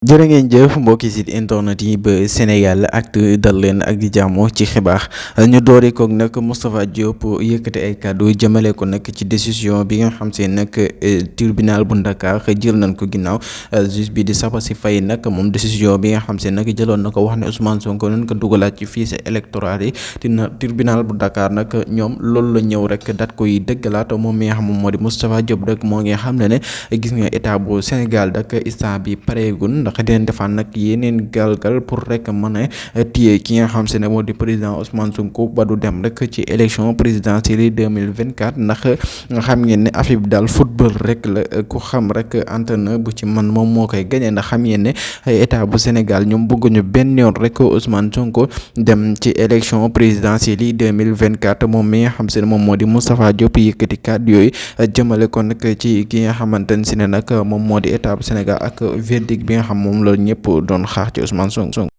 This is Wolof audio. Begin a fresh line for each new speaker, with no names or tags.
jërë ngeen jëf mbokki site internet yi ba Sénégal Actu dal leen ak di jàmm ci xibaar ñu doore koog nag Moustapha Diop yëkkati ay kàddu jëmale ko nag ci décision bi nga xam see nag tribunal bu Dakar jël nañ ko ginnaaw juge bi di Sabassy Faye nag moom décision bi nga xam see nag jëloon na ko wax ne Ousmane Sonko nañ ko dugalaat ci fichier électoral yi dina tribunal bu Dakar nag ñoom loolu la ñëw rek dat koy dëggalaat moom mi nga xam moom moo di Moustapha Diop rek moo ngi xam ne gis nga état bu Sénégal dak instant bi pareegun ndax dinañ defaan nag yeneen galgal pour rek mën a téye ki nga xam se ne moo di président Ousmane Sonko ba du dem rek ci élection présidentielle 2024 ndax nga xam ngeen ne affaire bi daal football rek la ku xam rek entraîneur bu ci man moom moo koy gagné ndax xam ngeen ne état bu Sénégal ñoom bëgguñu benn yoon rek Ousmane Sonko dem ci élection présidentielle 2024 moom mi nga xam se ne moom moo di Moustapha Diop yëkkati kàddu yooyu jëmale ko nag ci ki nga xamante ne si ne nag moom moo di état bu Sénégal ak verdict bi nga xam moom la ñëpp doon xaar ci Ousmane Sonko.